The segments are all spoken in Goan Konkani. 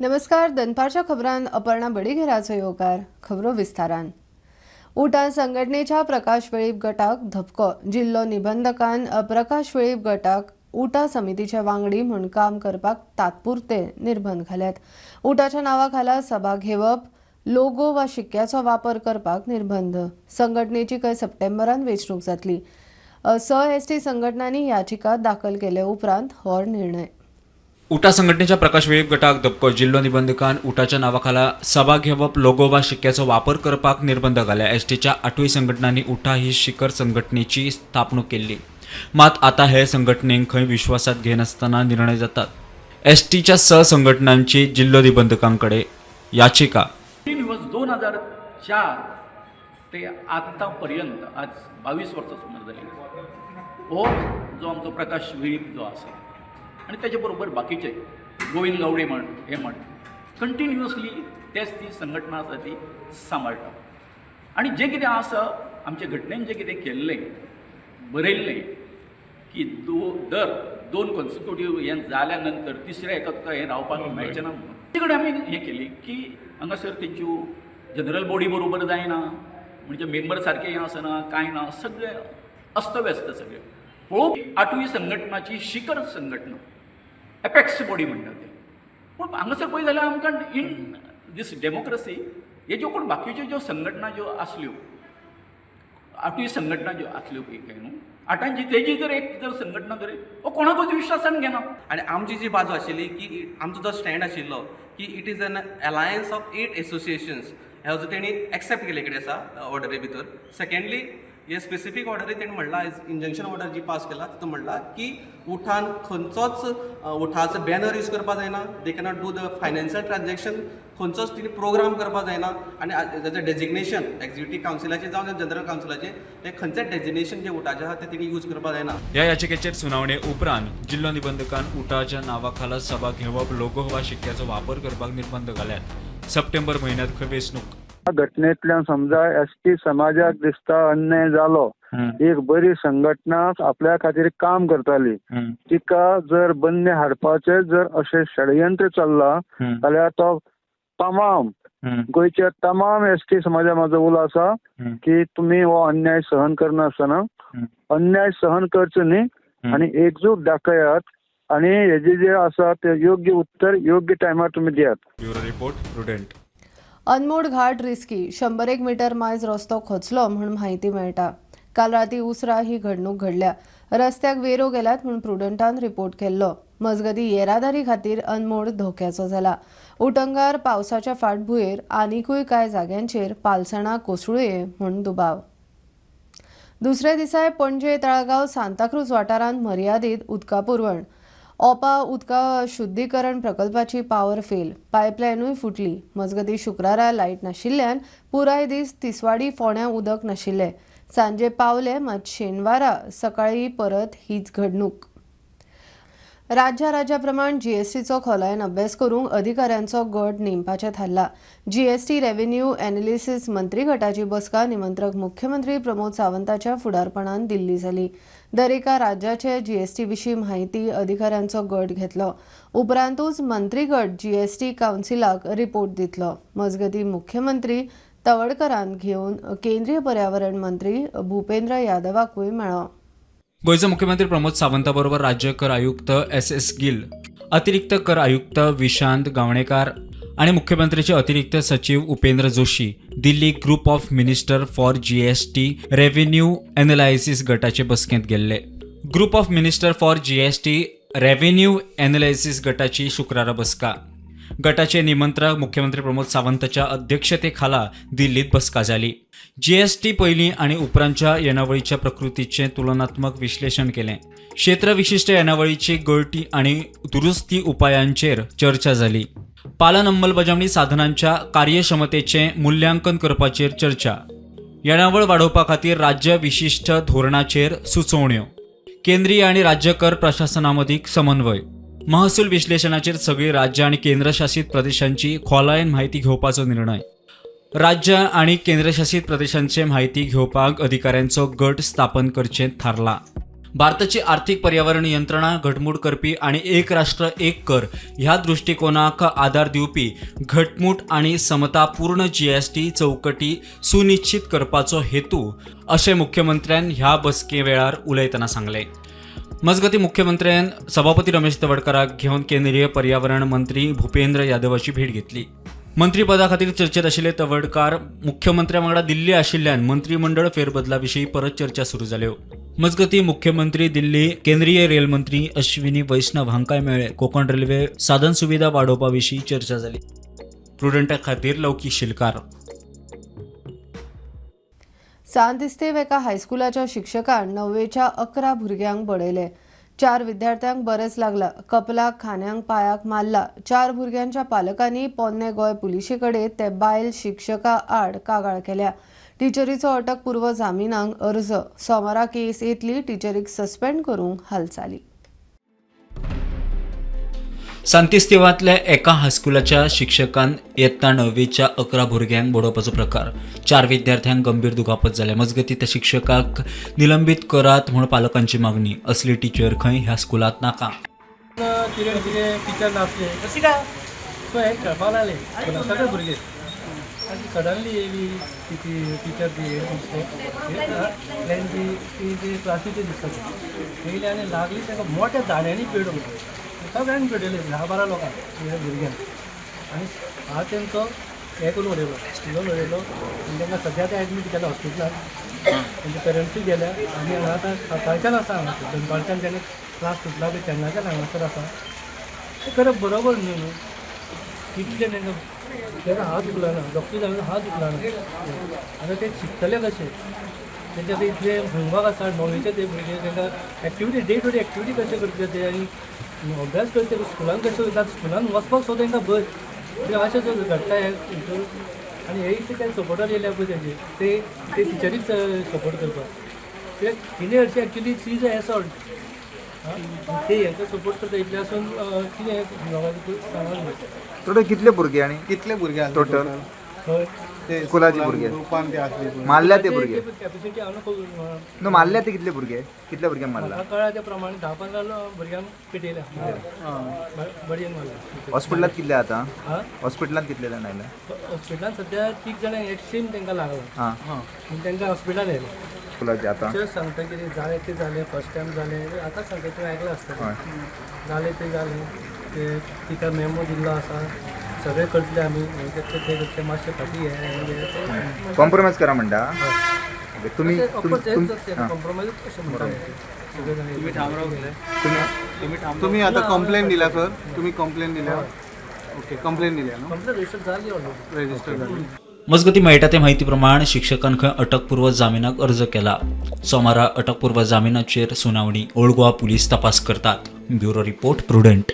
नमस्कार, दनपारच्या खबरान अपर्णा बडीघेराचो येवकार. खबरो विस्तारान. उटान संघटनेच्या प्रकाश वेळीप गटाक धपको. जिल्लो निबंधकान प्रकाश वेळीप गटाक उटा समितीचे वांगडी म्हूण काम करपाक तात्पुरते निर्बंध घाल्यात. उटाच्या नांवा खाला सभा घेवप, लोगो वा शिक्क्याचो वापर करपाक निर्बंध. संघटनेची खंय सप्टेंबरान वेंचणूक जातली. स एसटी संघटनांनी याचिका दाखल केले उपरांत हो निर्णय. उटा संघटनेच्या प्रकाश वेळीप गटाक धपको. जिल्लो निबंधकान उटाच्या नावाखाला सभा घेवप, लोगो वा शिक्क्याचो वापर करपाक निर्बंध घाल्या. एसटीच्या आठूय संघटनांनी उटा ही शिखर संघटनेची स्थापणूक केल्ली. मात आता हे संघटनेक खंय विश्वासात घेनासतना निर्णय जातात. एसटीच्या स संघटनांची जिल्लो निबंधकांकडे याचिका. कंटिन्युअस 2004 ते आतापर्यंत, आज 22 वर्सां सुमार जाली, हो जो आमचो प्रकाश वेळीप जो आसा आनी तेजे बरोबर बाकीचे गोविंद गावडे म्हण, हे म्हण, कंटिन्युअसली तेच ती संघटना आसा ती सांबाळटा. आनी जें कितें आसा, आमचे घटनेन जें कितें केल्लें, बरयल्लें की दर दोन कॉन्सिक्युटीव हें जाल्या नंतर तिसऱ्या हेका तुका हें रावपाक मेळचें ना म्हणून. ते कडेन आमी हें केली की हांगासर तेंच्यो जनरल बॉडी बरोबर जायना, म्हणजे मेंबर सारकें हें आसना, कांय ना, सगळें अस्तव्यस्त सगळें. पळोवप, आठवी संघटनाची शिखर संघटना, एपेक्स बॉडी म्हणटा ते. पूण हांगासर पळयत जाल्यार आमकां इन दीस डेमोक्रसी हे ज्यो कोण बाकीच्यो ज्यो संघटना ज्यो आसल्यो, आठवी संघटना ज्यो आसल्यो पळय काय न्हू आठांची, तेजी जर एक जर संघटना जर हो कोणाकूच विश्वासान घेना. आनी आमची जी बाजू आशिल्ली की आमचो जो स्टँड आशिल्लो की it is an alliance of eight associations, हो जो तेणी एक्सेप्ट केले कडेन आसा ऑर्डरी भितर. सेकंडली, हे स्पेसिफीक ऑर्डरी तेणी म्हणलां, इंजंक्शन ऑर्डर जी पास केला तितून म्हणलां की उठान खंयचोच उठाचो बॅनर यूज करपाक जायना, they cannot do the financial transaction, खंयचोच तिणी प्रोग्राम करपाक जायना आनी ताचें डेजिग्नेशन एक्झिक्युटीव कावन्सिलाचें जावं जनरल कावन्सिलाचें, ते खंयचें डेजिग्नेशन जें उठाचें आहा तें तिणी यूज करपाक जायना. ह्या याचिकेचेर सुनावणे उपरांत जिल्लो निबंधकान उटाच्या नावाखाला सभा घेवप, लोगो वा शिक्क्याचो वापर करपाक निर्बंध घाल्यात. सप्टेंबर म्हयन्यात खंय वेंचणूक. घटनेतल्यान समजा एसटी समाजाक दिसता अन्याय जालो, एक बरी संघटना आपल्या खातीर काम करताली, तिका जर बंदी हाडपाचें जर अशें षडयंत्र चल्लां जाल्यार तो तमाम गोंयच्या तमाम एसटी समाजा म्हजो उलो आसा की तुमी हो अन्याय सहन करनासतना, अन्याय सहन करचो न्ही आनी एकजूट दाखयात आनी हेजे जे आसा ते योग्य उत्तर योग्य टायमार तुमी दियात. Bureau report, Prudent. Anmod Ghat risky. 101 metre मायज रस्तो खचलो म्हूण म्हायती मेळटा. काल राती उसरा ही घडणूक घडल्या. रस्त्याक वेरो गेल्यात म्हूण प्रुडंटान रिपोर्ट केल्लो. मजगती, येरादारी खातीर अनमोड धोक्याचो जाला. उटंगार पावसाच्या फाटभुंयेर आनिकूय कांय जाग्यांचेर पालसणां कोसळुये म्हूण दुबाव. दुसऱ्या दिसाय पणजे, ताळगांव, सांताक्रूज वाठारांत मर्यादीत उदका पुरवण. ओपा उदका शुद्धीकरण प्रकल्पाची पावर फेल, पायपलायनूय फुटली. मजगती, शुक्रारा लायट नाशिल्ल्यान पुराय दीस तिसवाडी, फोंड्यां उदक नाशिल्लें. सांजे पावले, मात शेनवारा सकाळी परत हीच घडणूक. राज्या राज्याप्रमाण जीएसटीचो खोलायेन अभ्यास करूंक अधिकाऱ्यांचो गट नेमपाचें थारला. जीएसटी रेव्हेन्यू एनालिसिस मंत्रीगटाची बसका निमंत्रक मुख्यमंत्री प्रमोद सावंताच्या फुडारपणान दिल्ली जाली. दरेका राज्याचे जीएसटी विशीं म्हायती अधिकाऱ्यांचो गट घेतलो. उपरांतूच मंत्रीगट जीएसटी कावन्सिलाक रिपोर्ट दितलो. मजगतीं, मुख्यमंत्री तवडकरान घेवन केंद्रीय पर्यावरण मंत्री भूपेंद्र यादवाकूय मेळ्ळो. गोंयचो मुख्यमंत्री प्रमोद सावंता बरोबर राज्य कर आयुक्त एस एस गिल, अतिरिक्त कर आयुक्त विशांत गावणेकार आणि मुख्यमंत्र्याचे अतिरिक्त सचिव उपेंद्र जोशी दिल्ली Group of Minister for GST Revenue Analysis गटाचे बसकेंत गेल्ले. Group of Minister for GST Revenue Analysis गटाची शुक्रारा बसका. गटाचे निमंत्रक मुख्यमंत्री प्रमोद सावंताच्या अध्यक्षतेखाला दिल्लीत बसका जाली. जीएसटी पयलीं आनी उपरांतच्या येणावळीच्या प्रकृतीचें तुलनात्मक विश्लेशण केलें. क्षेत्र विशिश्ट येणावळीची गळटी आनी दुरुस्ती उपायांचेर चर्चा जाली. पालन अंमलबजावणी साधनांच्या कार्यक्षमतेचें मुल्यांकन करपाचेर चर्चा. येणावळ वाडोवपा खातीर राज्य विशिश्ट धोरणाचेर सुचोवण्यो. केंद्रीय आनी राज्य कर प्रशासनामदीं समन्वय, महसूल विश्लेशणाचेर सगळीं राज्यां आनी केंद्रशासीत प्रदेशांची खोलायेन म्हायती घेवपाचो निर्णय. राज्य आनी केंद्रशासीत प्रदेशांचे म्हायती घेवपाक अधिकाऱ्यांचो गट स्थापन करचें थारला. भारताची आर्थिक पर्यावरण यंत्रणा घटमूट करपी आणि एक राष्ट्र एक कर ह्या दृष्टिकोनाक आदार दिवपी घटमूट आणि समतापूर्ण जीएसटी चौकटी सुनिश्चित करपाचो हेतू अशें मुख्यमंत्र्यान ह्या बसके वेळार उलयतना सांगलें. मजगती मुख्यमंत्र्यान सभापती रमेश तवडकाराक घेवन केंद्रीय पर्यावरण मंत्री भूपेंद्र यादवाची भेट घेतली. मंत्रीपदा खातीर चर्चेत आशिल्ले तवडकार मुख्यमंत्र्या वांगडा दिल्ली आशिल्ल्यान मंत्रीमंडळ फेरबदला विशीं परत चर्चा सुरू जाल्यो. मजगती मुख्यमंत्री दिल्ली केंद्रीय रेल मंत्री अश्विनी वैष्णव हांकांय मेळ्ळे. कोंकण रेल्वे साधन सुविधा वाडोवपा विशीं चर्चा जाली. प्रुडंटा खातीर लौकीक शिलकार. सांत इस्तेव एका हायस्कुलाच्या शिक्षकान 9वेच्या 11 भुरग्यांक बडयले. 4 विद्यार्थ्यांक बरेंच लागला. कपलाक, खांद्यांक, पांयाक मारला. 4 भुरग्यांच्या पालकांनी पोन्ने गोंय पुलिशे कडेन ते बायल शिक्षका आड कागाळ केल्या. टिचरीचो अटकपूर्व जामिनाक अर्ज. सोमारा केस येतली. टिचरीक सस्पेंड करूंक हालचाली. सांतिस्तेवांतल्या एका हायस्कुलाच्या शिक्षकान यत्ता 9वेच्या 11 भुरग्यांक बडोवपाचो प्रकार. 4 विद्यार्थ्यांक गंभीर दुखापत जाल्या. मजगती त्या शिक्षकाक निलंबीत करात म्हूण पालकांची मागणी. असली टिचर खंय ह्या स्कुलांत नाका. पिरियड कितें टिचर नासले सो हे खेळपाक लागले सगळे भुरगे. आनी सडनली येयली ती टिचर ती प्लॅन ती ती क्लासीचे दिसता येयली आनी लागली ताका मोठ्या दाण्यांनी पेडूंक. सगळ्यांक पेटयले 10-12 लोकांक भुरग्यांक. आनी हात तेंचो हें करून उडयलो, शिजोवन उडयलो. आनी तांकां सद्या ते एडमीट केला हॉस्पिटलान. तेंचे पेरंट्सूय गेल्या. आनी हांगा आतां सकाळच्यान आसा हांगासर, दनपारच्यान तेणें क्लास सुटला पळय तेन्नाच्यान हांगासर आसा. तें करप बरोबर न्हू न्हू कितले तांकां ताका हात उखलना, डॉक्टर जावन हात उखलना. आतां ते शिकतले कशे? तेंचे आतां इतले होमवर्क आसा 9वेचे ते भुरगे. तांकां activity day to day activity कशे करचे ते आनी अभ्यास करचे स्कुलान कशे वयता, स्कुलान वचपाक सुद्दां तांकां भंय. ते अशें जर घडटा हे हितून. आनी हे इतले ते सपोर्टर येयल्या पळय तेजे ते ते टिचरीक सपोर्ट करपाक कित्याक तिणें हरशीं actually she is a assault. ते हेंका सपोर्ट करता इतलें आसून कितें लोकांक सांगूंक. टोटल कितले भुरगे आनी कितले भुरगे आसले टोटल? हय ते स्कुलाचे भुरगे ग्रुपान ते आसले मारल्या ते भुरगे कॅपेसिटी हांव न्हू मारल्या ते कितले भुरगे, कितल्या भुरग्यांक मारला? म्हाका कळ्ळा त्या प्रमाणे 10-15 भुरग्यांक पेटयल्या, बडयेन मारल्या. हॉस्पिटलांत कितले आतां? हां, हॉस्पिटलांत कितले जाण आयले? हॉस्पिटलान सद्या 3 जाणांक एक्स्ट्रीम तांकां लागला. हां, तांकां हॉस्पिटलान येयले. स्कुलाचे आतां टिचर्स सांगता कितें जालें तें जालें, फर्स्ट टायम जालें. आतां सांगता तुवें आयकलां आसतलें. जालें तें जालें, ते तिका मेमो दिल्लो आसा, सगळें करतले आमी, हें करतले तें करतले, मातशें फाटीं हें कॉम्प्रोमायज करा म्हणटा तुमी. कॉम्प्रोमायजूच कशें म्हणटा सगळे जाण. तुम्ही आता कंप्लेन दिल्या सर? तुम्ही कंप्लेन दिल्या? ओके, कंप्लेन दिल्या न्हू? कंप्लेन रजिस्टर जाली ऑलरेडी. रजिस्टर जाली. मजगती मेळटा ते म्हायती प्रमाण शिक्षकान खंय अटकपूर्व जामिनाक अर्ज केला. सोमारा अटकपूर्व जामिनाचेर सुनावणी. ओल्ड गोवा पुलीस तपास करतात. Bureau report, Prudent.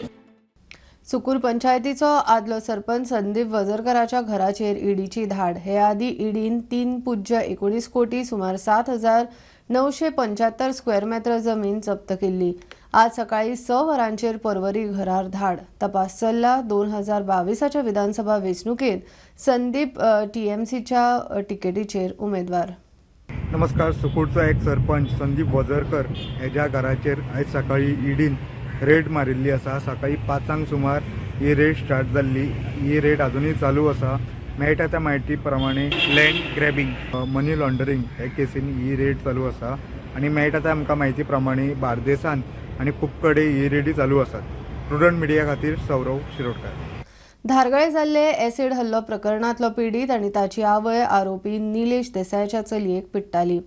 Sukur पंचायतीचो आदलो सरपंच संदीप वझरकराच्या घराचेर ईडीची धाड. हे आदी ईडीन 3.19 कोटी सुमार 7,975 स्क्वेअर मेत्र जमीन जप्त केल्ली. आज सकाळी 6 वरांचेर परवरी घरार धाड. तपास चल्ला. 2022 विधानसभा वेंचणुकेत संदीप टीएमसीच्या तिकेटीचेर उमेदवार. नमस्कार. सुकूरचो एक सरपंच संदीप वझरकर हेज्या घराचेर आयज सकाळी ईडीन रेड मारिल्ली आसा. सकाळी 5 सुमार ही रेड स्टार्ट जाल्ली. ही रेड अजुनूय चालू आसा. मेळटा त्या म्हायती प्रमाणे लँड ग्रॅबिंग, मनी लॉन्ड्रिंग हे केसीन ही रेड चालू आसा आनी मेळटा त्या आमकां म्हायती प्रमाणे बार्देसान आनी खूब कडेन ही रेडी चालू आसात. प्रुडंट मिडिया खातीर सौरव शिरोडकर. धारगळे जाल्ले एसिड हल्लो प्रकरणांतलो पिडीत आनी ताची आवय आरोपी निलेश देसायाच्या चलयेक पिडटाली.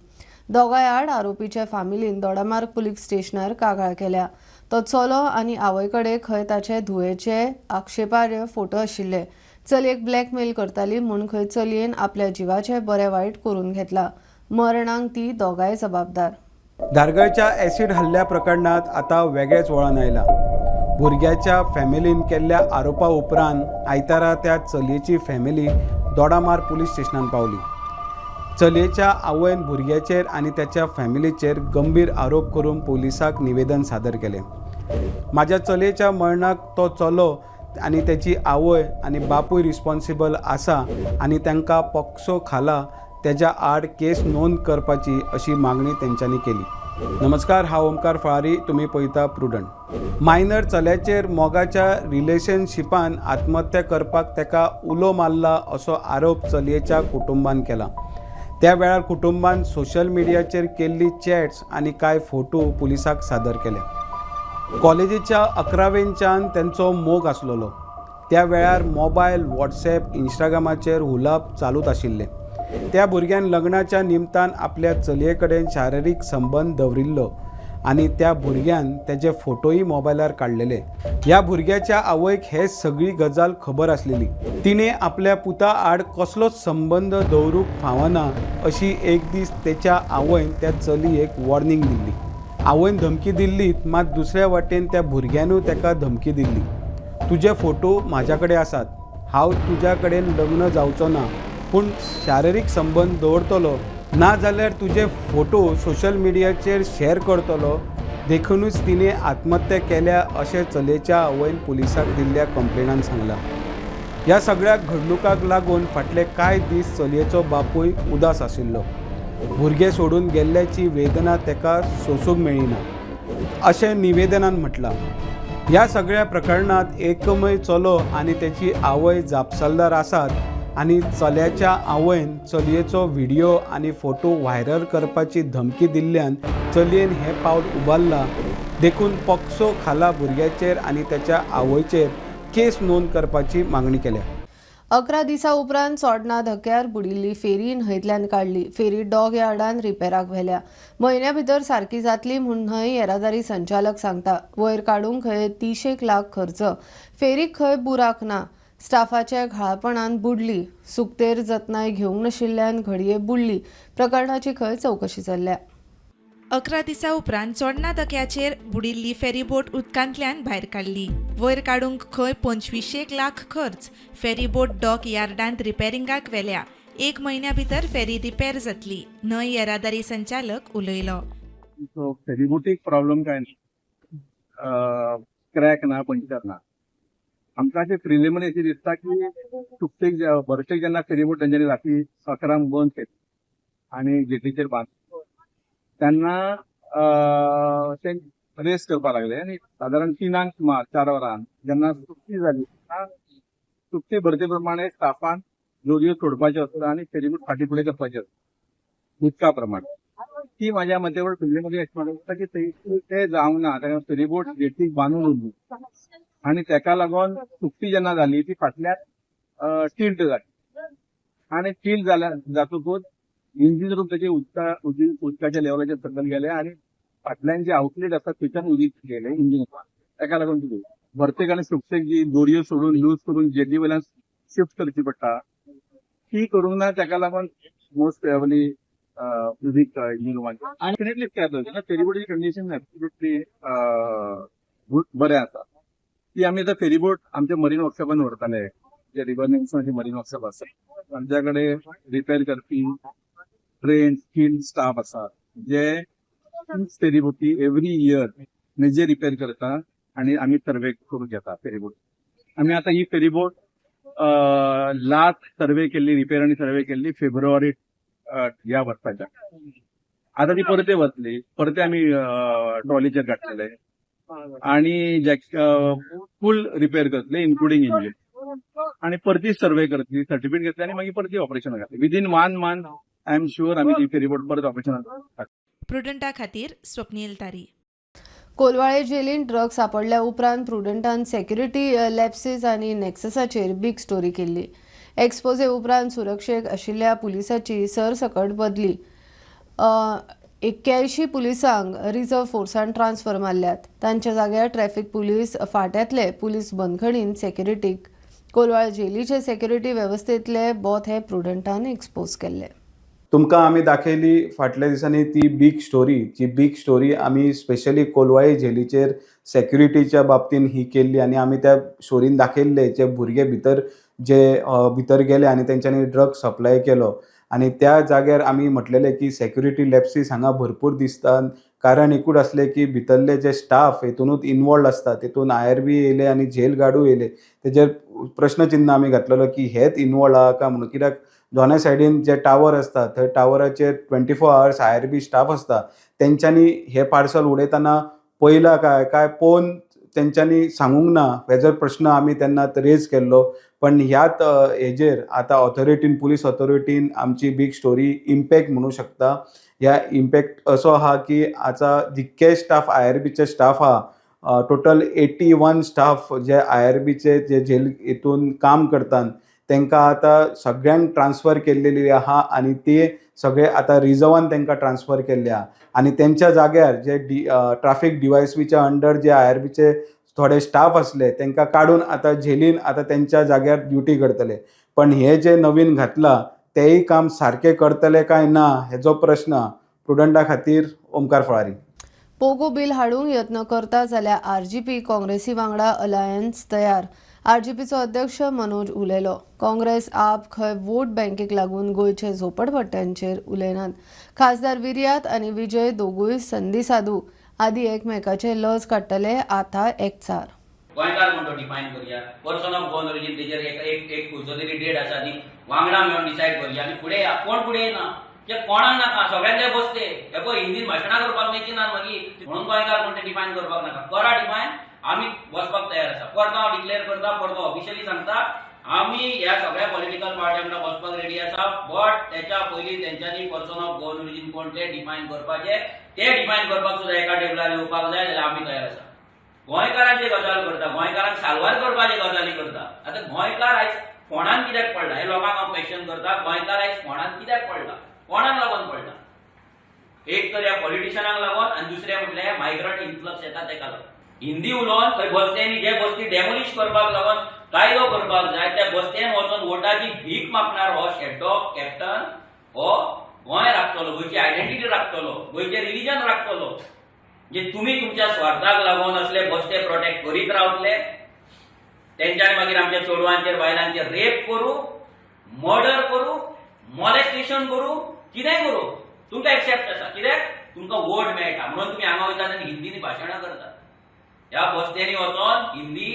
दोगांय आड आरोपीच्या फामिलीन दोडामार्ग पुलीस स्टेशनार कागाळ केल्या. तो चलो आनी आवय कडेन खंय ताचे धुवेचे आक्षेपार्ह फोटो आशिल्ले. चलयेक ब्लॅकमेल करताली म्हूण खंय चलयेन आपल्या जिवाचें बरें वायट करून घेतला. मरणाक ती दोगांय जबाबदार. धारगळच्या ॲसिड हल्ल्या प्रकरणात आतां वेगळेंच वळण आयलां. भुरग्याच्या फॅमिलीन केल्ल्या आरोपा उपरांत आयतारा त्या चलयेची फॅमिली दोडामार पुलीस स्टेशनान पावली. चलयेच्या आवयन भुरग्याचेर आनी त्याच्या फॅमिलीचेर गंभीर आरोप करून पुलिसाक निवेदन सादर केलें. म्हाज्या चलयेच्या मरणाक तो चलो आनी तेची आवय आनी बापूय रिस्पॉन्सिबल आसा आनी तांकां पॉक्सो खाला तेज्या आड केस नोंद करपाची अशी मागणी तेंच्यांनी केली. नमस्कार, हांव ओमकार फळारी, तुमी पळयता प्रुडंट. मायनर चल्याचेर मोगाच्या रिलेशनशिपान आत्महत्या करपाक ताका उलो मारला असो आरोप चलयेच्या कुटुंबान केला. त्या वेळार कुटुंबान सोशल मिडियाचेर केल्ली चॅट्स आनी कांय फोटो पुलिसाक सादर केले. कॉलेजीच्या 11वेंच्यान तेंचो मोग आसलेलो. त्या वेळार मोबायल, वॉट्सॅप, इंस्टाग्रामाचेर हुलाप चालूच आशिल्ले. त्या भुरग्यान लग्नाच्या निमतान आपल्या चलये कडेन शारिरीक संबंद दवरिल्लो आनी त्या भुरग्यान तेजे फोटोय मोबायलार काडलेले. ह्या भुरग्याच्या आवयक हे सगळी गजाल खबर आसलेली. तिणें आपल्या पुता आड कसलोच संबंद दवरूंक फावना अशी एक दीस तेच्या आवयन त्या चलयेक वॉर्निंग दिल्ली. आवयन धमकी दिल्ली, मात दुसऱ्या वाटेन त्या भुरग्यानूय ताका धमकी दिल्ली. तुजे फोटो म्हाज्या कडेन आसात, हांव तुज्या कडेन लग्न जावचो ना, पूण शारिरीक संबंद दवरतलो, ना जाल्यार तुजे फोटो सोशल मिडियाचेर शॅर करतलो. देखुनूच तिणें आत्महत्या केल्या अशें चलयेच्या आवयन पुलिसाक दिल्ल्या कंप्लेनान सांगलां. ह्या सगळ्या घडणुकांक लागून फाटले कांय दीस चलयेचो बापूय उदास आशिल्लो. भुरगें सोडून गेल्ल्याची वेदना ताका सोंसूंक मेळ्ळी ना अशें निवेदनान म्हटलां. ह्या सगळ्या प्रकरणांत एकमेव चलो आनी तेची आवय जापसालदार आसात आनी चल्याच्या आवयन चलयेचो व्हिडियो आनी फोटो व्हायरल करपाची धमकी दिल्ल्यान चलयेन हें पावल उबारलां. देखून पॉक्सो खाला भुरग्याचेर आनी त्याच्या आवयचेर केस नोंद करपाची मागणी केल्या. 11 दिसां उपरांत चोडणा धक्यार बुडिल्ली फेरी न्हंयतल्यान काडली. फेरी डॉग यार्डान रिपेराक व्हेल्या. म्हयन्या भितर सारकी जातली म्हूण न्हंय येरादारी संचालक सांगता. वयर काडूंक खंय 30 लाख खर्च. फेरीक खंय बुराक ना. स्टाफाच्या घाळपणान बुडली. सुकतेर जतनाय घेवंक नाशिल्ल्यान घडये बुडली. प्रकरणाची खंय चवकशी चल्ल्या. 11 दिसां उपरांत चोडणा धक्याचेर बुडिल्ली फेरीबोट उदकांतल्यान भायर काडली. वयर काडूंक खंय 25 लाख खर्च. Ferryboat dock यार्डांत रिपेरिंगाक व्हेल्या. 1 म्हयन्या भितर फेरी रिपेर जातली, न्हंय येरादारी संचालक उलयलो. फेरीबोटीक प्रॉब्लम काय ना, क्रॅक ना, पंक्चर ना. आमकां अशें प्रिलिमिनरी अशें दिसता की सुकतेक भरतेक जेन्ना फेरीबोट तेंच्यांनी राती 11 बंद केली आनी जेटीचेर बांद तेन्ना ते रेस करपाक लागले आनी सादारण 3 सुमार 4 वरां जेन्ना सुकती जाली तेन्ना सुकती भरते प्रमाणे स्टाफान दोरयो सोडपाच्यो आसता आनी फेरीबोट फाटी फुडें करपाची आसता उदका प्रमाणे. ती म्हाज्या मते प्रिलिमिनरी अशें म्हणटा की ते जावंक ना. तेन्ना फेरीबोट जेटीक बांदून उरली आनी तेका लागून सुकती जेन्ना जाली ती फाटल्यान टिल्ट जाली आनी टिल्ट जाल्या जातकूच इंजीन रूम तेजे उदकाच्या लेवलाचेर सकयल गेले आनी फाटल्यान जे आउटलेट आसा थंयच्यान उदीक गेले इंजीन. तेका लागून कितें भरतेक आनी सुकतेक जी दोरयो सोडून लूज करून जेटी वयल्यान शिफ्ट करची पडटा ती करूंक ना. तेका लागून मोस्ट प्रोबेबली उदीक इंजीन रुमान डेफिनेटली जाता. तेन्ना फेरीबोटीची कंडिशन एब्सोल्युटली बरें आसा. ती आमी आतां फेरीबोट आमच्या मरीन वर्कशॉपान व्हरताले, जे रिवर नेल्सनाचे मरीन वर्कशॉप आसा. आमच्या कडेन रिपेर करपी ट्रेन स्किल्ड स्टाफ आसा जे फेरीबोटी एवरी इयर मेजे रिपेर करता आनी आमी सर्वे करून घेता फेरीबोट. आमी आतां ही फेरीबोट लास्ट सर्वे केल्ली, रिपेर आनी सर्वे केल्ली फेब्रुवारी ह्या वर्साच्या. आतां ती परते वतली, परते आमी ट्रॉलीचेर घातलेले आनी फूल रिपेर करतले इन्क्लुडींग इंजीन आनी परती सर्वे करतली, सर्टिफिकेट घेतली आनी मागीर परती ऑपरेशन घातली. Within 1 month I am sure आमी ती फेरीबोट परत ऑपरेशन. प्रुडंटा खातीर स्वप्नील तारी. कोलवाळे जेलीन ड्रग्स सापडल्या उपरांत प्रुडंटान सेक्युरिटी लॅप्सीस आनी नॅक्ससाचेर बीग स्टोरी केल्ली. एक्सपोजे उपरांत सुरक्षेक आशिल्ल्या पुलिसाची सरसकट बदली. 81 पुलिसांक रिझर्व्ह फोर्सान ट्रान्सफर मारल्यात. तांच्या जाग्यार ट्रॅफिक पुलीस फांट्यांतले पुलीस बंदखणीन सेक्युरिटीक. कोलवाळ जेलीचे सेक्युरिटी वेवस्थेंतले बोथ हे प्रुडंटान एक्सपोज केल्ले. तुमकां आमी दाखयली फाटल्या दिसांनी ती बीग स्टोरी. जी बीग स्टोरी आमी स्पेशली कोलवाळे झेलीचेर सेक्युरिटीच्या बाबतीन ही केल्ली आनी आमी त्या स्टोरीन दाखयल्ले जे भुरगे भितर जे भितर गेले आनी तेंच्यांनी ड्रग सप्लाय केलो आनी त्या जाग्यार आमी म्हटलेलें की सेक्युरिटी लॅप्सीस हांगा भरपूर दिसतात. कारण एकूच आसलें की भितरले जे स्टाफ हेतुनूच इनवॉल्ड आसता, तेतून IRB येयले आनी झेल गार्डूय येयले. तेजेर प्रश्नचिन्न आमी घातलेलो की हेच इनवॉल्ड आहा काय म्हणून, कित्याक दोनाय सायडीन जे टावर आसता थंय टावराचेर 24 hours IRB staff आसता. तेंच्यांनी हे पार्सल उडयतना पळयलां काय काय पळोवन तेंच्यांनी सांगूंक ना हेजो प्रश्न आमी तेन्ना रेज केल्लो. पण ह्यात हेजेर आतां ऑथॉरिटीन, पुलीस ऑथॉरिटीन आमची बीग स्टोरी इम्पॅक्ट म्हणूं शकता. ह्या इम्पॅक्ट असो आहा की आतां जितके स्टाफ IRBचे स्टाफ आहा, टोटल 81 स्टाफ जे IRBचे जे झेल हितून काम करतात, तांकां आतां सगळ्यांक ट्रान्सफर केल्लेली आहा आनी ते सगळे आतां रिजर्वान तांकां ट्रान्सफर केल्ले आहा. आनी तेंच्या जाग्यार जे ट्राफीक DYSPच्या अंडर जे IRBचे थोडे स्टाफ आसले तांकां काडून आतां झेलीन आतां तेंच्या जाग्यार ड्युटी करतले. पण हे जे नवीन घातलां तेय काम सारकें करतले काय ना हेजो प्रश्न. प्रुडंटा खातीर ओमकार फळारी. पोगो बिल हाडूंक यत्न करता जाल्यार आरजीपी काँग्रेसी वांगडा अलायन्स तयार. आरजीपीचो अध्यक्ष मनोज उलयलो. काँग्रेस आप खंय वोट बँकेक लागून गोंयचे झोपडपट्ट्यांचेर उलयनात. खासदार विर्यात आनी विजय दोगूय संदी साधू. आदी एकमेकाचे लज काडटले, आतां एकचार. गोंयकार कोण तो डिफायन करुया, पर्सन ऑफ गोवन ओरिजीन तेजेर एक एक एक खंयचो तरी डेट आसा ती वांगडा मेळून डिसायड करुया आनी फुडें या. कोण फुडें येना ते कोणाक नाका, सगळ्यांक ते बसते हे पळय हिंदीन भाशणां करपाक मेळची ना मागीर. म्हणून गोंयकार कोण ते डिफायन करपाक नाका, करा डिफायन, आमी वचपाक तयार आसा. परतो हांव डिक्लेअर करता, परतो ऑफिशियली सांगता, आमी ह्या सगळ्या पॉलिटिकल पार्ट्यां वांगडा वचपाक रेडी आसा, बट तेच्या पयलीं तेंच्यांनी पर्सन ऑफ गोवन ओरिजीन कोण ते डिफायन करपाचे, ते डिफायन करपाक सुद्दां एका टेबलार येवपाक जाय जाल्यार आमी तयार आसा. गोंयकारांची गजाल करता, गोंयकारांक साल्वार करपाची गजाली करता. आतां गोंयकार आयज फोंडान कित्याक पडला हे लोकांक हांव क्वेश्चन करता. गोंयकार आयज फोंडान कित्याक पडला, कोणाक लागून पडला? एक तर ह्या पॉलिटिशनांक लागून आनी दुसरें म्हटल्यार मायग्रंट इन्फ्लक्स येता तेका लागून. हिंदी उलोवन थंय बस्त्यांनी जे बस्ती डेमोलिश करपाक लागून कायदो करपाक जाय, त्या बस्त्यान वचून वोटाची भीक मागणार हो शेड्डो कॅप्टन हो गोंय राखतलो, गोंयची आयडेंटिटी राखतलो, गोंयचें रिलिजन राखतलो. म्हणजे तुमी तुमच्या स्वार्थाक लागून असले बस्ते प्रोटेक्ट करीत रावतले, तेंच्यानी मागीर आमच्या चेडवांचेर बायलांचेर रेप करूं, मर्डर करूं, मॉलेस्टेशन करूं, कितेंय करूं, तुमकां एक्सेप्ट आसा. कित्याक तुमकां वोट मेळटा म्हणून तुमी हांगा वयतात आनी हिंदीनी भाशणां करतात. ह्या बस्त्यांनी वचोन हिंदी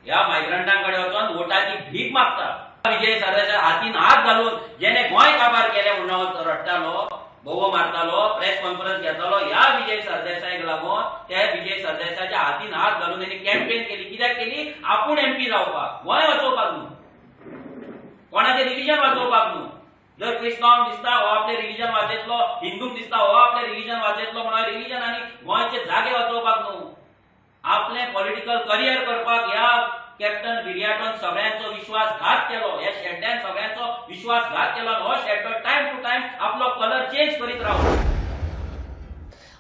ह्या मायग्रंटां कडेन वचोन वोटाची भीक मागता. विजय सरदेसाय हातीन हात घालून जेणे गोंय काबार केलें म्हणून रडटालो, बोवो मारतालो, प्रेस कॉन्फरन्स घेतालो, ह्या विजय सरदेसायक लागून त्या विजय सरदेसाच्या हातीन हात घालून तेणी कॅम्पेन केली. कित्याक केली? आपूण एमपी जावपाक, गोंय वाचोवपाक न्हू, कोणाचें रिलिजन वाचोवपाक न्हू. जर क्रिस्तांवांक दिसता हो आपलें रिलिजन वाचयतलो, हिंदूंक दिसता हो आपलें रिलिजन वाचयतलो, म्हणून रिलिजन आनी गोंयचे जागे वाचोवपाक न्हू, आपलें पॉलिटिकल करियर करपाक ह्या कॅप्टन विरियाटोन सगळ्यांचो विश्वासघात केलो. ह्या शेड्ड्यान सगळ्यांचो विश्वासघात केलो. हो शेड्डो टायम टू टायम आपलो कलर चेंज करीत रावलो.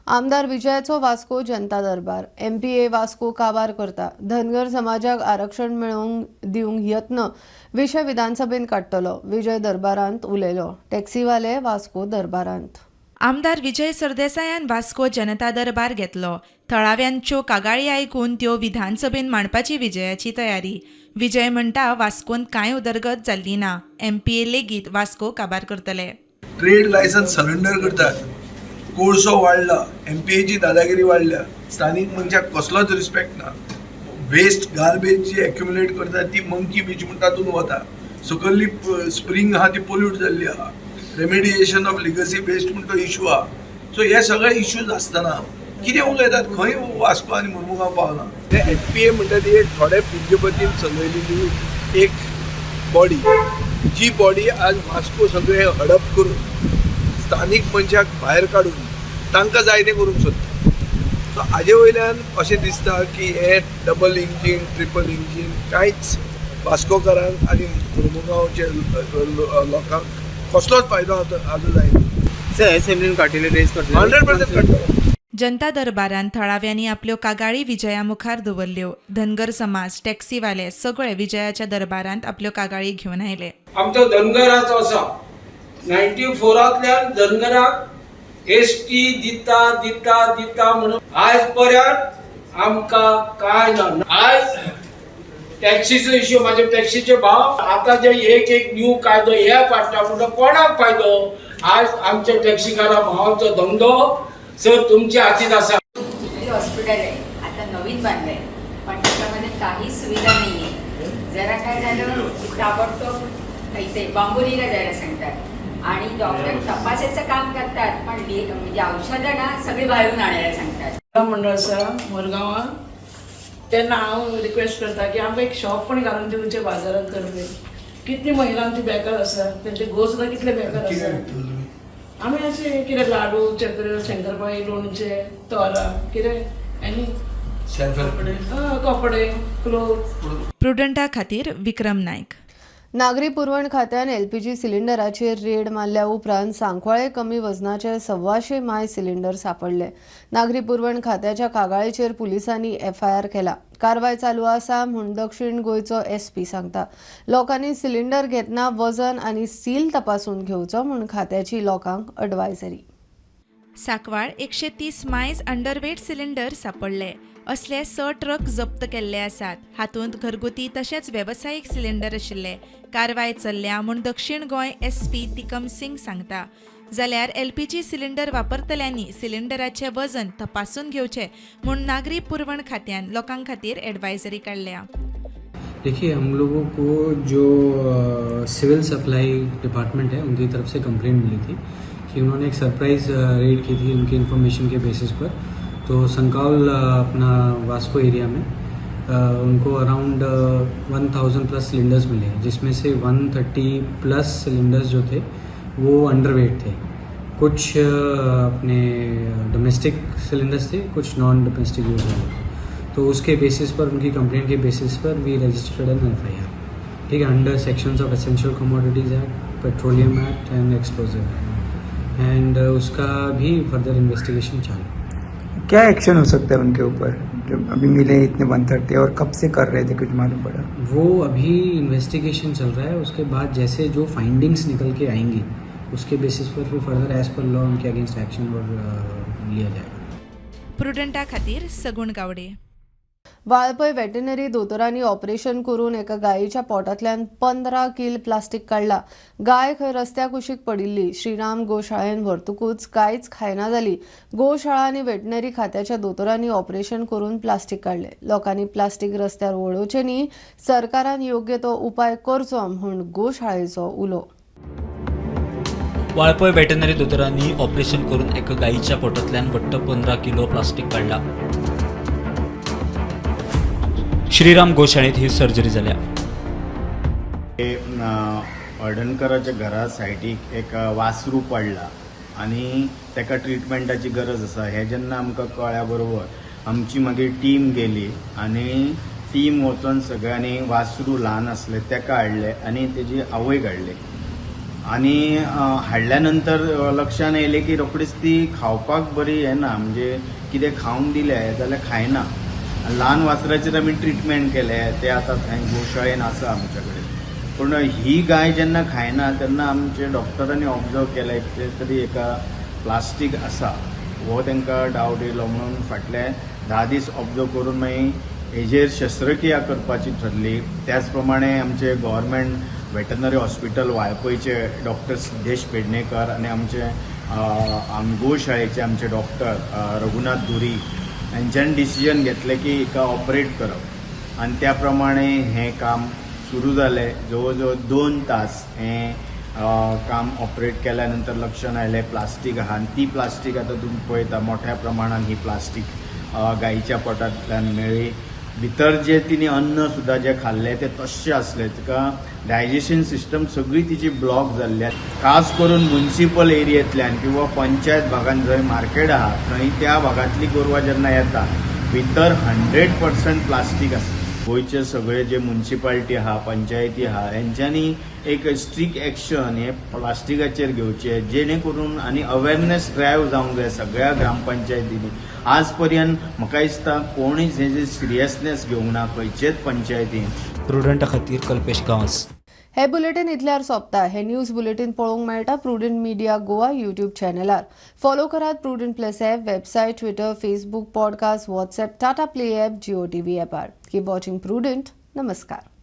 आमदार विजयाचो वास्को जनता दरबार. MPA Vasco काबार करता. धनगर समाजाक आरक्षण मेळोवंक दिवंक यत्न विशय विधानसभेन काडटलो. विजय दरबारांत उलयलो. टॅक्सीवाले वास्को दरबारांत. आमदार विजय सरदेसायान वास्को जनता दरबार घेतलो. थळाव्यांच्यो कागाळी आयकून त्यो विधानसभेन मांडपाची विजयाची तयारी. विजय म्हणटा वास्कोन कांय उदरगत जाल्ली ना, एमपीए लेगीत वास्को काबार करतले. ट्रेड लायसन्स सरेंडर करतात, कोळसो वाडला, एमपीएची दादागिरी वाडल्या, स्थानीक मनशाक कसलोच रिस्पेक्ट ना. वेस्ट गार्बेज जी एक्युमुलेट करतात ती मंकी बीच म्हण तातूंत वता. सकयल्ली स्प्रींग आहा ती पोल्यूट जाल्ली आहा. रेमेडिएशन ऑफ लिगसी वेस्ट म्हण तो इशू आहा. सो हे सगळे इश्यूज आसतना कितें उलयतात? खंय वास्को आनी मुर्मुगांव पावना. एमपीए म्हणटा ती एक थोडे पुंजपतीन चलयलेली एक बॉडी, जी बॉडी आज वास्को सगळे हडप करून स्थानीक मनशाक भायर काडून तांकां जाय तें करूंक सोदता. सो हाजे वयल्यान अशें दिसता की हे डबल इंजीन, ट्रिपल इंजीन कांयच वास्कोकारांक आनी मुर्मुगांवचे लोकांक कसलोच फायदो आतां जायना. असेंब्लीन काडटले, रेस करतले? 100% काडटलो. जनता दरबारान थळाव्यांनी आपल्यो कागाळी विजया मुखार दवरल्यो. धनगर समाज, टॅक्सीवाले सगळे विजयाच्या दरबारांत आपल्यो कागाळी घेवन आयले. आमचो धनगराचो आसा, 94 तल्यान धनगराक एसटी दिता दिता दिता म्हणून आयज पर्यंत आमकां कांय ना. आयज टॅक्सीचो इश्यू, म्हाजे टॅक्सीचे भाव आतां जे एक एक न्यू कायदो हे पाडटा म्हणटा कोणाक फायदो? आज आमच्या टॅक्सीकारा भावांचो धंदो सर तुमच्या हातीत आसा. हॉस्पिटल आहे, आता नवीन बांधलंय, पण त्याच्यामध्ये काहीच सुविधा नाही आहे. जरा काय झालं की ताबडतोब इथे बांबोलीला जायला सांगतात आणि डॉक्टर तपासायचं काम करतात, पण म्हणजे औषधं ना सगळी बाहेरून आणायला सांगतात. मंडळ आसा मुरगांवां, तेन्ना हांव रिक्वेस्ट करता की आमकां एक शॉप पण घालून दिवचें बाजारांत. करपी कितली महिला आमची बेकार आसा, तेंचे घोव सुद्दां कितले बेकार आसा. आमी अशें कितें लाडू, चक्र, शंकरपाळी, लोणचें, तोरां, कितें आनी कपडे, क्लोथ. प्रुडंटा खातीर विक्रम नायक. नागरी पुरवण खात्यान एलपीजी सिलिंडराचेर रेड मारल्या उपरांत सांकवाळे कमी वजनाचे 125 माय सिलिंडर सांपडले. नागरी पुरवण खात्याच्या कागाळीचेर पुलिसांनी एफआयआर केला. कारवाय चालू आसा म्हूण दक्षिण गोंयचो एसपी सांगता. लोकांनी सिलिंडर घेतना वजन आनी सील तपासून घेवचो म्हूण खात्याची लोकांक अडवायजरी. सांकवाळ 130 मायज अंडरवेट सिलिंडर सापडले. असले 6 ट्रक जप्त केल्ले आसात. हातूंत घरगुती तशेंच वेवसायीक सिलिंडर आशिल्ले. कारवाय चल्ल्या म्हूण दक्षिण गोंय एसपी तिकम सिंग सांगता. जाल्यार एलपीजी सिलिंडर वापरतल्यांनी सिलिंडराचें वजन तपासून घेवचें म्हूण नागरी पुरवण खात्यान लोकां खातीर एडवायजरी काडल्या. देखिए, हम लोगों को जो सिविल सप्लाई डिपार्टमेंट है उनकी तरफ से कंप्लेंट मिली थी कि उन्होंने एक सरप्राइज़ रेड की थी उनकी इन्फॉर्मेशन के बेसिस पर. तो संकाउल अपना वास्को एरिया में उनको अराउंड 1000 प्लस सिलेंडर्स मिले, जिसमें से 130 प्लस सिलेंडर्स जो थे वो अंडरवेट थे. कुछ अपने डोमेस्टिक सिलेंडर्स थे, कुछ नॉन डोमेस्टिक यूज़ वाले थे. तो उसके बेसिस पर, उनकी complaint K basis per we registered N FIR, ठीक है, under sections of Essential Commodities Act, Petroleum Act and Explosive Act, and उसका भी फर्दर इन्वेस्टिगेशन चालू. क्या एक्शन हो सकता है उनके ऊपर, जो अभी मिले इतने 130 और कब से कर रहे थे, कुछ मालूम पड़ा? वो अभी इन्वेस्टिगेशन चल रहा है. उसके बाद जैसे जो फाइंडिंग्स निकल के आएंगी उसके बेसिस पर फिर फर्दर एज पर लॉ उनके अगेंस्ट एक्शन और लिया जाएगा. प्रुडंटा खातीर सगुण गावडे. वाळपय वेटनरी दोतोरांनी ऑपरेशन करून एका गायीच्या पोटांतल्यान 15 कील प्लास्टीक काडला. गाय खंय रस्त्या कुशीक पडिल्ली. श्रीराम गोशाळेन व्हरतकूच कांयच खायना जाली. गोशाळा आनी वेटनरी खात्याच्या दोतोरांनी ऑपरेशन करून प्लास्टीक काडले. लोकांनी प्लास्टीक रस्त्यार वडोवचें न्ही, सरकारान योग्य तो उपाय करचो म्हूण गोशाळेचो उलो. वाळपय वेटनरी दोतोरांनी ऑपरेशन करून एका गायीच्या पोटांतल्यान वट्ट 15 किलो प्लास्टीक काडला. श्रीराम गोशाळेंत ही सर्जरी जाल्या. हळदणकराच्या घरा सायडीक एक वासरू पडला आनी ताका ट्रिटमेंटाची गरज आसा हें जेन्ना आमकां कळ्ळ्या बरोबर आमची मागीर टीम गेली आनी टीम वचोन सगळ्यांनी वासरू ल्हान आसलें ताका हाडलें आनी तेजी आवयक हाडली आनी हाडल्या नंतर लक्षान येयलें की रोखडीच ती खावपाक बरी येना, म्हणजे कितें खावंक दिलें जाल्यार खायना. ल्हान वासराचेर आमी ट्रिटमेंट केलें, तें आतां थंय गोशाळेन आसा आमच्या कडेन. पूण ही गाय जेन्ना खायना तेन्ना आमचे डॉक्टरांनी ऑब्जर्व केलें कितें तरी एका प्लास्टीक आसा हो तांकां डावट येयलो म्हणून फाटले 10 दीस ऑब्जर्व करून मागीर हेजेर शस्त्रक्रिया करपाची ठरली. त्याच प्रमाणे आमचे गव्हर्मेंट वेटनरी हॉस्पिटल वाळपयचे डॉक्टर सिद्धेश पेडणेकर आनी आमचे गोशाळेचे आमचे डॉक्टर रघुनाथ धुरी हांच्यान डिसिजन घेतलें की हिका ऑपरेट करप आनी त्या प्रमाणे हें काम सुरू जालें. जवळ जवळ 2 तास हें काम ऑपरेट केल्या नंतर लक्षान आयलें प्लास्टीक आहा आनी ती प्लास्टीक आतां तुमी पळयता मोठ्या प्रमाणान ही प्लास्टीक गायीच्या पोटांतल्यान मेळ्ळी. भितर जे तिने अन्न सुद्दां जें खाल्लें तें तश्शें आसलें, तिका डायजेशन सिस्टम सगळी तिची ब्लॉक जाल्ली. खास करून मुन्सिपल एरियेंतल्यान किंवा पंचायत भागान जंय मार्केट आहा थंय त्या भागांतली गोरवां जेन्ना येता भितर 100% प्लास्टीक आसता. गोंयचे सगळे जे मुन्सिपालिटी आहा, पंचायती आहा, हेंच्यांनी एक स्ट्रीक एक्शन हे प्लास्टिकाचेर घेवचें, जेणे करून आनी अवेरनेस ड्रायव्ह जावंक जाय सगळ्या ग्रामपंचायतींनी. आज पर्यंत म्हाका दिसता कोणीच हेजे सिरियसनेस घेवंक ना खंयचेच पंचायतीन. प्रुडंटा खातीर कल्पेश गांवस. हे बुलेटीन इतल्यार सोंपता. हे न्यूज बुलेटीन पळोवंक मेळटा प्रुडंट मीडिया गोवा यूट्यूब चॅनलार. फॉलो करात Prudent Plus app, website, Twitter, Facebook, podcast, WhatsApp, Tata Play app, Jio TV ॲपार. Keep watching Prudent नमस्कार.